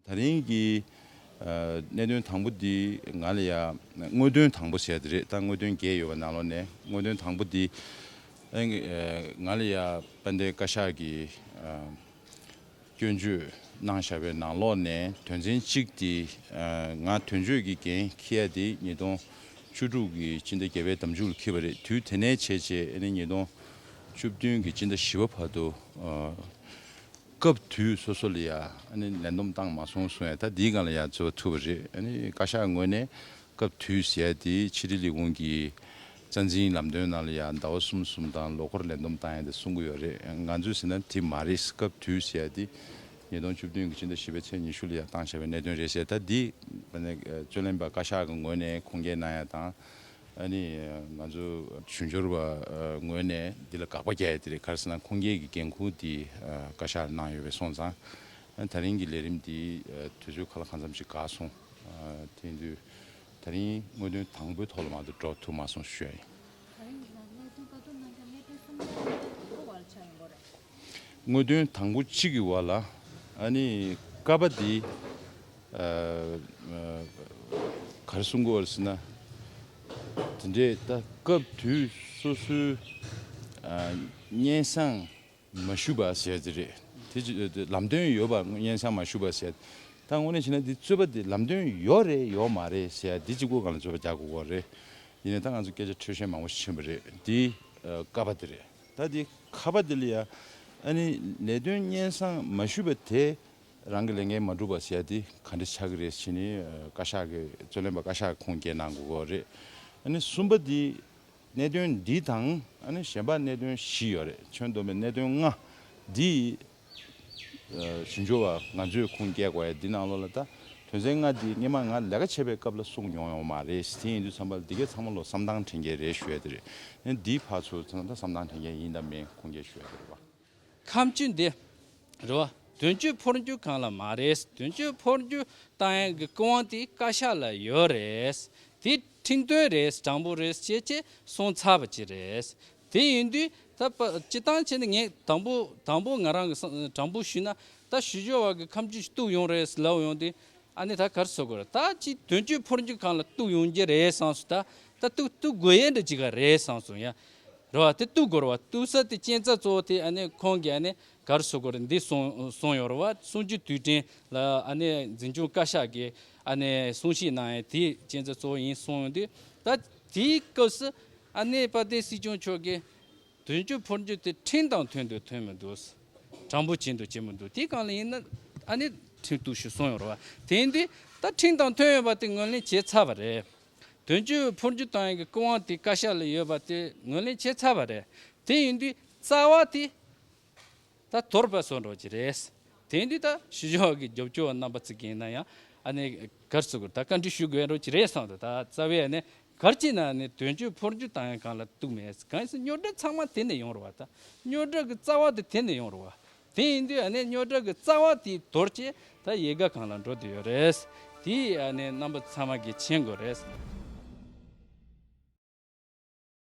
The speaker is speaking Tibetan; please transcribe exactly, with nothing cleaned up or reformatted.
ད་རིང་གི་ཨ་གནད་དོན་དང་པོ་འདི་ང་ལ་ཡ་དངོས་དོན་དང་པོ་ཟེར་ཡ་དེ་རེད། ད་དངོས་དོན་བརྒྱད་ཡོད་པ་ནང་ལོགས་ནས་དངོས་དོན་དང་པོ་འདི་ཨ་ང་ལ་ཡ་དཔལ་ལྡན་བཀའ་ཤག་གིས་ཨ་སྐྱོན་བརྗོད་གནང་བཞག་པའི་ནང་ལོགས་ནས་དོན་ཚན་གཅིག་དེ་ཨ་ང་དོན་གཅོད་ཀྱི་འགན་འཁྱེར་ཡ་དེ་ཉིས་སྟོང་བཅུ་དྲུག་གི་སྤྱི་ཟླ་བརྒྱད་པའི་ཟླ་མཇུག་ལ་འཁེལ་བ་རེད། དུས་དེ་ནས་བྱས་བྱས་ཨ་ནི་ཉིས་སྟོང་བཅུ་བདུན་གྱི་སྤྱི་ཟླ་བཞི་པ་བར་དུ་ཨ་སྐབས་དུས་སོ་སོ་ལ་ཡ་ཨ་ནི་ལས་བསྡོམས་བཏང་མ་སོང་གསུང་ཡ། ད་འདིའི་སྒང་ལ་ཡ་རྩོད་པ་ཐུག་པ་རེད། ཨ་ནི་བཀའ་ཤག་ངོས་ནས་སྐབས་དུས་ཟེར་ཡ་དེ་ཕྱི་དྲིལ་ལས་ཁུངས་ཀྱི་རྩ་འཛིན་ལམ་སྟོན་ནང་ལ་ཡ་ཟླ་བ་གསུམ་གསུམ་དང་ལོ་འཁོར་ལས་བསྡོམས་བཏང་ཡ་དེ་གསུང་གི་ཡོད་རེད། ང་ཚོས་ཟེར་ན་དེ་མ་རེད། སྐབས་དུས་ཟེར་ཡ་དེ་ཉིས་སྟོང་བཅུ་བདུན་གྱི་སྤྱི་ཟླ་བཞི་པའི་ཚེས་ཉི་ཤུ་ལ་ཡ་བཏང་བཞག་པའི་གནད་དོན་རེད་ཟེར། ད་འདི་ཨ་ནི་རྩོད་ལེན་པ་བཀའ་ཤག་གི་ངོས་ནས་ཁུངས་སྐྱེལ་གནང་ཡ་དང་། ཨ་ནི་ང་ཚོ་ཞུ་སྦྱོར་བ་ངོས་ནས་འདི་ལ་དགག་པ་རྒྱག་ཡ་དེ་རེད། ག་རེ་ཟེར་ན་ཁུངས་སྐྱེལ་གྱི་འགན་ཁུར་དེ་བཀའ་ཤག་གནང་ཡོད་པས་སོང་ཙང་། ཨ་ནི་ད་རིང་གི་ལས་རིམ་འདི་དུས་ཚོད་ཁ་ལ་གང་འཚམ་ཞིག་འགག་སོང་། དེ་ཡིན་དུས་ད་རིང་དངོས་དོན་དང་པོའི་ཐོག་ལ་མ་གཏོགས་འགྲོ་ཐུབ་མ་སོང་ཞུ་ཡ་ཡིན། ད་རིང་གནད་དོན་ལྔ་དང་གནད་དོན་གསུམ་ལ་གོ་བ་ཆགས་ཡོང་གི་རེད། དངོས་དོན་དང་པོ་གཅིག་གི་བར་ལ་ཨ་ནི་ཀ་པ་འདི་ཨ་ཨ་ག་རེ་གསུང་དགོས་རེད་ཟེར་ན། དེ་འདྲས་ད་སྐབས་དུས་སོ་སོའི་ཨ་སྙན་སེང་མ་ཞུས་པ་ཟེར་ཡ་དེ་རེད། དེ་ཅི་ལམ་སྟོན་ཡོད་པ་སྙན་སེང་མ་ཞུས་པ་ཟེར་ཡ། ད་དངོས་གནས་བྱས་ན་འདི་རྩོད་པ་འདི་ལམ་སྟོན་ཡོད་རེད་ཡོད་མ་རེད་ཟེར་ཡ་འདི་གཅིག་པོ་སྒང་ལ་རྩོད་པ་རྒྱག་དགོས་ཀྱི་རེད། ཡིན་ནའི་ད་ང་ཚོ་སྐད་ཆ་འཕྲོད་བཞེས་མང་པོ་ཞིག་ཕྱིན་པ་རེད། འདི་ཨ་ཀ་པ་འདི་རེད། ད་འདི་ཁ་པ་འདི་ལ་ཡ་ཨ་ནི་ལས་དོན་སྙན་སེང་མ་ཞུས་པ་དེ་རང་གི་ལས་འགན་མ་འགྲུབ་པ་ཟེར་ཡ་འདི་ག་འདྲ་ཆགས་ཀྱི་རེད་ཟེར་ནས་ཨ་བཀའ་ཤག་གི་རྩོད་ལེན་པ་བཀའ་ཤག་གི་ཁུངས་སྐྱེལ་གནང་དགོས་ཀྱི་རེད། ཨ་ནི་གསུམ་པ་འདི་གནད་དོན་འདི་དང་ཨ་ནི་གཞན་པ་གནད་དོན་བཞི་ཡོད་རེད། ཁྱོན་བསྡོམས་པའི་གནད་དོན་ལྔ་འདི་ཨ་ཞུ་སྦྱོར་བ་ང་ཚོས་ཁུངས་སྐྱེལ་དགོས་ཡ་འདི་ནང་ལོགས་ལ་ད་དོན་ཚན་ལྔ་འདི་སྔོན་མ་ང་ལས་ཀ་བྱེད་པའི་སྐབས་ལ་གསུངས་མྱོང་ཡོད་མ་རེད། དེ་ཡིན་དུས་ཙམ་པ་ལ་འདི་གའི་ཚང་མ་ལོ་བསམ་སྟངས་དྲན་གྱི་རེད་ཞུ་ཡ་དེ་རེད། ཨ་ནི་འདིའི་ཕར་ཚུར་ཚང་མ་ད་བསམ་སྟངས་དྲན་གྱི་ཡིན་དང་མིན་ཁུངས་སྐྱེལ་ཞུ་ཡ་དེ་རེད་བ། ཁ་མཆུ་འདི་རེད་བ། དོན་གཅོད་འཕོ་འགྱུར་སྒང་ལ་མ་རེད། དོན་གཅོད་འཕོ་འགྱུར་བཏང་ཡག་གི་སྐུ་དབང་དེ་བཀའ་ཤག་ལ་ཡོད་རེད། དེ་ཁྲིམས་དོན་རེད། དྲང་པོ་རེད་ཅེས་ཅེས་གསུངས་ཚར་བ་ཅིག་རེད། དེ་ཡིན་དུས་ད་པ་སྤྱི་བཏང་བྱས་ན་ངས་དང་པོ་དང་པོ་ང་རང་གི་བསམ་དྲང་པོ་ཞུས་ན་ད་ཞུ་སྦྱོར་བ་གི་ཁ་མཆུ་ཞིག་གཏུགས་ཡོང་རེད་ལབ་ཡོང་དུས། ཨ་ནི་ད་ག་རེ་ཟེར་དགོས་རེད། ད་ཅིག་དོན་གཅོད་འཕོ་འགྱུར་སྒང་ལ་གཏུགས་ཡོང་རྒྱུ་རེད་བསམ་སོང་། ད་ད་གཏུགས་གཏུགས་དགོས་ཡས་འདྲ་ཅིག་ག་རེད་བསམ་སོང་ཡ། རེད་བ། དེ་གཏུགས་དགོས་རེད་བ། གཏུགས་ས་དེ་རྐྱེན་རྩ་གཙོ་བོ་དེ་ཨ་ནི་ཁོང་གིས་ཨ་ནི་ག་རེ་ཟེར་དགོས་རེད། འདི་གསུངས་གསུངས་ཡོད་རེད་བ། གསུམ་བཅུའི་དུས་དྲན་ལ་ཨ་ནི་འཛིན་སྐྱོང་བཀའ་ཤག་གིས་ཨ་ནི་གསུང་བཤད་གནང་ཡས་དེ་རྐྱེན་རྩ་གཙོ་བོ་ཡིན་གསུངས་ཡོང་དུས། ད་དེའི་སྐབས་སུ་ཨ་ནི་དཔལ་ལྡན་སྲིད་སྐྱོང་མཆོག་གིས། དོན་གཅོད་འཕོ་འགྱུར་དེ་ཁྲིམས་དང་མཐུན་འདུག་མཐུན་མི་འདུག་དྲང་པོ་བྱེད་འདུག་བྱེད་མི་འདུག་དེའི་སྒང་ལ་ཡིན་ན་ཨ་ནི་ཁྲིམས་གཏུགས་ཤིག་གསུངས་ཡོད་རེད་བ། དེ་ཡིན་དུས་ད་ཁྲིམས་དང་མཐུན་ཡོད་པ་དེ་ངོས་ལེན་བྱས་ཚར་བ་རེད། དོན་གཅོད་འཕོ་འགྱུར་བཏང་ཡག་གི་སྐུ་དབང་དེ་བཀའ་ཤག་ལ་ཡོད་པ་དེ་ངོས་ལེན་བྱས་ཚར་བ་རེད། དེ་ཡིན་དུས་རྩ་བ་དེ་ད་དོར་བ་བཟོ་འདྲ་ཅིག་རེད། དེ་འདི་ད་ཞུ་སྦྱོར་བ་གི་རྒྱབ་སྐྱོར་བ་རྣམ་པ་ཚོ་གིས་ཡིན་ན་ཡང་ཨ་ནི་ག་རེ་ཟེར་དགོས། ད་བཀའ་འདྲི་ཞུ་དགོས་འདྲ་ཅིག་རེད་བསམ་འདུག་ད་རྩ་བའི་ཨ་ནི་ག་རེ་བྱས་ན་ཨ་ནི་དོན་གཅོད་འཕོ་འགྱུར་བཏང་ཡག་སྒང་ལ་གཏུགས་མེད། གང་ཡིན་ཟེར་རྙོག་དྲ་ཚང་མ་དེ་ནས་ཡོང་རེད་བ། ད་རྙོག་དྲ་གི་རྩ་བ་དེ་དེ་ནས་ཡོང་རེད་བ། དེ་ཡིན་དུས་ཨ་ནི་རྙོག་དྲ་གི་རྩ་བ་དེ་དོར་བྱས་ད་ཡལ་ག་སྒང་ལ་འགྲོ་བསྡད་ཡོད་རེད། དེ་ཨ་ནི་རྣམ་པ་ཚང་མ་གིས་མཁྱེན་དགོས་རེད།